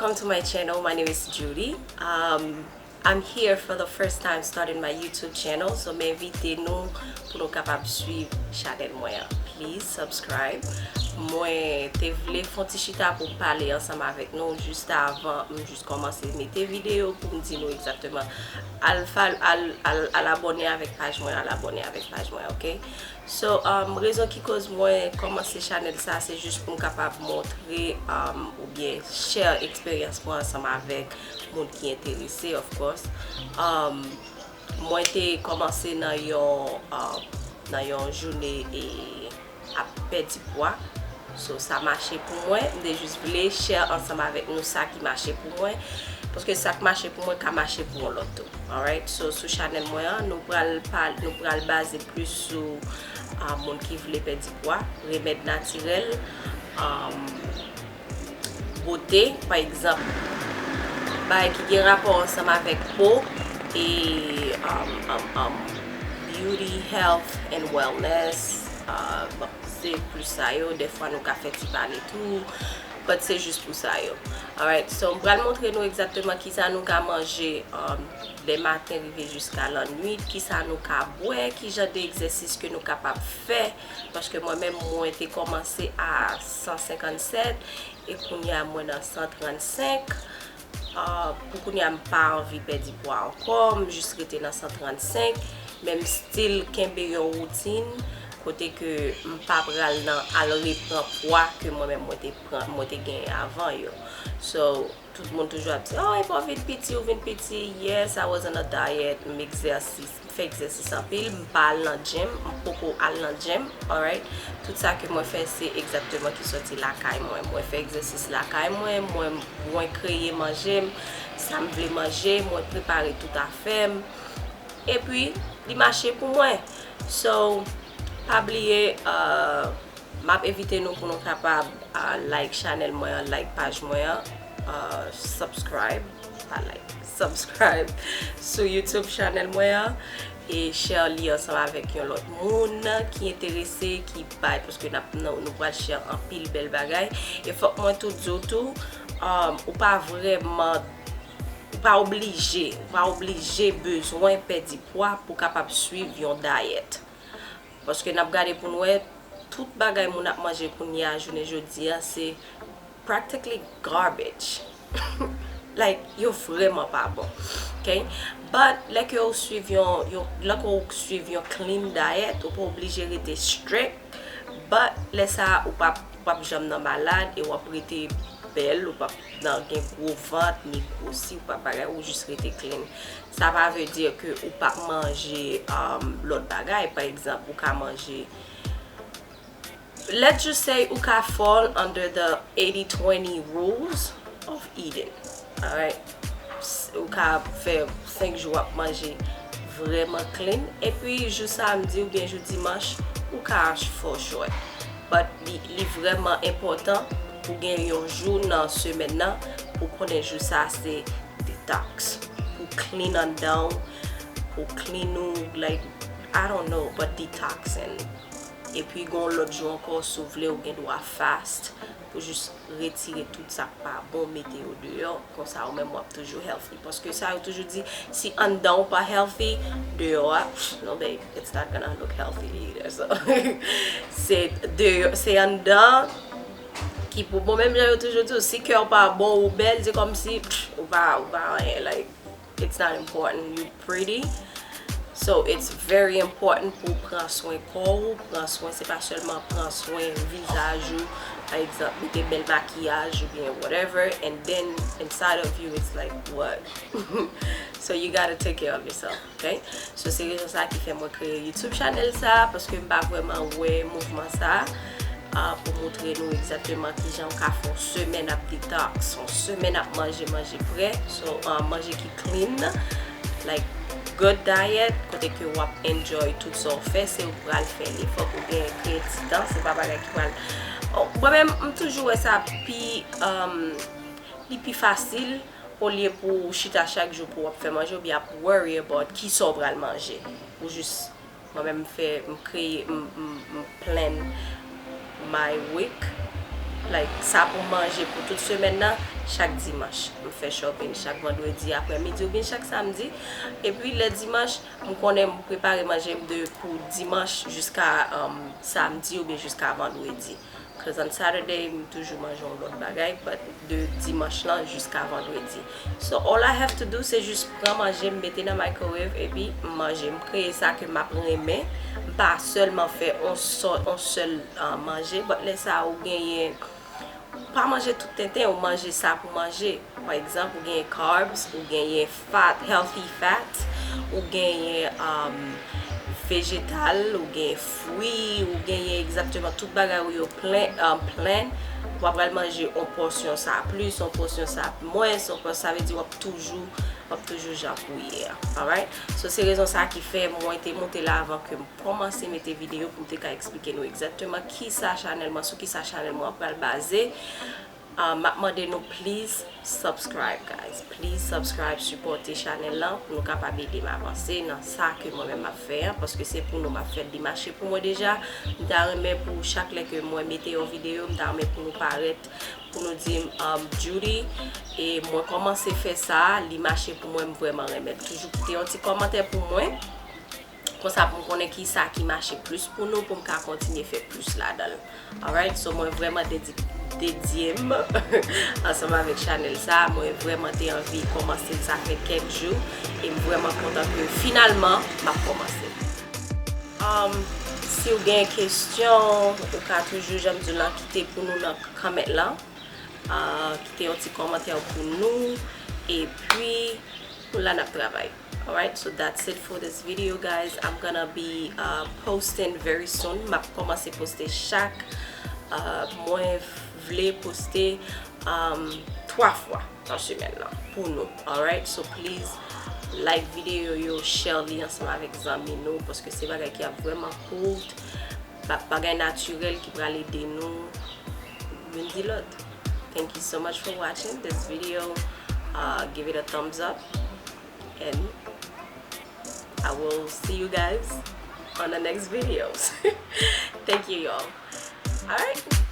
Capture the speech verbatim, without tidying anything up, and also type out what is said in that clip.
Welcome to my channel. My name is Judy. Um, I'm here for the first time starting my YouTube channel, so m envite nou pou nou kapab swiv chanèl mwen an. Please subscribe. Mwen te vle fè yon ti chita pou m pale ansanm avèk nou jis avan m jis kòmanse mete videyo pou m di nou egzakteman al, fal- al, al, al abòne avèk paj mwen, al abòne avèk paj mwen, ok? So, um, rezon ki koz mwen kòmanse chanèl sa, se jis pou m kapab montre, um, oubyen share eksperyans mwen ansanm avèk moun ki enterese, of course. Um, mwen te kòmanse nan yon, um, nan yon jounen e ap pèdi pwa. So, sa mache pou mwen. M te jis vle share ansanm avèk nou sa ki mache pou mwen. Paske sa k mache pou mwen ka mache pou yon lòt tou. Alright? So, sou chanèl mwen an, nou pral pa, nou pral baze plis sou, ah, moun ki vle pèdi pwa, remèd natirèl, um, bote, pa egzanp, bagay ki gen rapò ansanm avèk po e, um, um, um, beauty, health and wellness. Uh, bon, se plis sa yo. Dèfwa nou ka fè ti pale tou, but se jis pou sa yo. Alright, so m pral montre nou egzakteman kisa nou ka manje, um, lè maten rive jiska lannwit, kisa nou ka bwè, ki jan de egzèsis ke nou kapab fè, paske mwen menm mwen te kòmanse a san senkannsèt e kounye a mwen nan san trannsenk. Ah, pou kounye a m pa anvi pèdi pwa ankò, m jis rete nan san trannsenk, men m still kenbe yon woutin kote ke m pa pral nan al repran pwa ke mwen menm mwen te pran, mwen te genyen avan yo. So, tout moun toujou ap di, "Oh, epi w vin piti, ou vin piti." Yes, I was on a diet, m egzèsis, m fè egzèsis anpil, m pa al nan gym, m poko al nan gym, alright? Tout sa ke mwen fè, se egzakteman ki sòti lakay mwen. Mwen fè egzèsis lakay mwen, mwen, mwen kreye manje m, sa m vle manje, mwen prepare tout afè m. Epi, li mache pou mwen. So, pa bliye, uh, m ap envite nou pou nou kapab, uh, like chanèl mwen an, like paj mwen an, uh, subscribe, pa like, subscribe sou YouTube chanèl mwen an e share li ansanm avèk yon lòt moun ki enterese, ki bay, paske n ap, nou, nou pral share anpil bèl bagay. E fòk mwen tou di w tou, um, ou pa vrèman, ou pa oblije, ou pa oblije bezwen pèdi pwa pou kapab swiv yon dayèt. Paske n ap gade pou n wè, tout bagay moun ap manje kounye a, jounen jodi a, se practically garbage. Like, yo vrèman pa bon. Ok? But, lè ke ou swiv yon, yon, lè ke ou swiv yon clean diet, ou pa oblije rete strict. But, lè sa a, ou p ap, ou p ap janm nan malad e w ap rete bèl, ou p ap nan gen gwo vant, ni gwosi, ou p ap bagay, ou jis rete clean. Sa pa vle di ke ou p ap manje, um, lòt bagay. Pa egzanp, ou ka manje Let's just say ou ka fall under the eighty twenty rules of eating. Alright? S- Ou ka fè senk jou w ap manje vrèman clean, epi jou samdi oubyen jou dimanch, ou ka fall short. But li, li vrèman enpòtan pou gen yon jou nan semèn nan pou konnen jou sa se detox. Pou clean anndan w, pou clean ou, like, I don't know, but detoxing. Epi gon lòt jou ankò, si w vle, ou gen dwa fast pou jis retire tout sa k pa bon, mete yo deyò. Konsa, ou menm w ap toujou healthy. Paske sa yo toujou di, si anndan w pa healthy, deyò a, pff, no babe, it's not gonna look healthy either. So, se deyò, se anndan ki pou bon. Menm jan yo toujou di w, si kè w pa bon ou bèl, se kòmsi, pff, ou pa, ou pa anyen, like, it's not important. You pretty. So it's very important pou w pran swen kò w, pran swen, se pa sèlman pran swen vizaj ou, pa egzanp, mete bèl makiyaj oubyen whatever, and then inside of you it's like, what? So you gotta take care of yourself, ok? So se rezon sa ki fè mwen kreye YouTube channel sa, paske m pa vrèman wè mouvman sa. Ah, pou montre nou egzakteman kijan w ka fè yon semèn ap detox, yon semèn ap manje, manje prè, so, ah, manje ki clean, like, good diet, kote ke w ap enjoy tout sa w fè, se ou pral fè li. Fòk ou gen, kreye ti tan, se pa bagay ki pral, oh, mwen menm, m toujou wè sa pi, um, li pi fasil, olye pou w chita chak jou pou w ap fè manje, oubyen ap worry about kisa w pral manje. Ou jis Mwen menm m fè, m kreye, m, m, m plan my week. Like, sa pou manje pou tout semèn nan, chak dimanch. M fè shopping chak vandredi aprèmidi oubyen chak samdi. Epi lè dimanch, m konnen m prepare manje m de pou dimanch jiska, um, samdi oubyen jiska vandredi. Cause on Saturday, m toujou manje yon lòt bagay, but de dimanch lan jiska vandredi. So, all I have to do, se jis pran manje m, mete nan microwave, epi m manje. M kreye sa ke m ap renmen. M pa sèlman fè on sò-, on sèl, uh, manje, but lè sa ou genyen, pa manje tout tenten, ou manje sa pou manje. Pa egzanp, ou genyen carbs, ou genyen fat, healthy fat, ou genyen, um, vejetal, ou genyen fwi, ou genyen egzakteman tout bagay ou yo plen, um, plen. W ap pral manje on pòsyon sa plis, on pòsyon sa mwens, on pòsyon, sa vle di w ap toujou, w ap toujou jan pou w ye a. Alright? So, se rezon sa ki fè mwen te monte la avan ke m kòmanse mete videyo pou m te ka eksplike nou egzakteman kisa chanèl mwen, sou kisa chanèl mwen pral baze. Ah, m ap mande nou, please subscribe, guys. Please subscribe, sipòte chanèl lan pou nou kapab ede m avanse nan sa ke mwen menm m ap fè an, paske se pou nou m ap fè l, li mache pou mwen deja. M ta renmen pou chak lè ke mwen mete yon videyo, m ta renmen pou nou parèt, pou nou di m, um, Judy, e mwen kòmanse fè sa, li mache pou mwen, m vrèman renmen l. Toujou kite yon ti kòmantè pou mwen. Konsa pou m konnen kisa ki mache plis pou nou, pou m ka kontinye fè plis ladan l. Alright, so mwen vrèman dedi-, dedye m ansanm avèk chanèl sa. Mwen vrèman te anvi kòmanse l, sa fè kèk jou, e m vrèman kontan ke finalman m ap kòmanse l. Um, si w gen kesyon, ou ka toujou, jan m di w lan, kite pou nou nan comment lan. Uh, kite yon ti kòmantè pou nou. Epi, nou la n ap travay. Alright, so that's it for this video, guys. I'm gonna be, uh, posting very soon. M ap kòmanse poste chak, uh, mwen vle poste, um, twa fwa nan semèn nan pou nou. Alright, so please like videyo yo, share li ansanm avèk zanmi nou, paske se bagay ki ap vrèman cool, ba-, bagay natirèl ki pral ede nou youn di lòt. Thank you so much for watching this video. Uh, give it a thumbs up, and I will see you guys on the next videos. Thank you, y'all. Alright.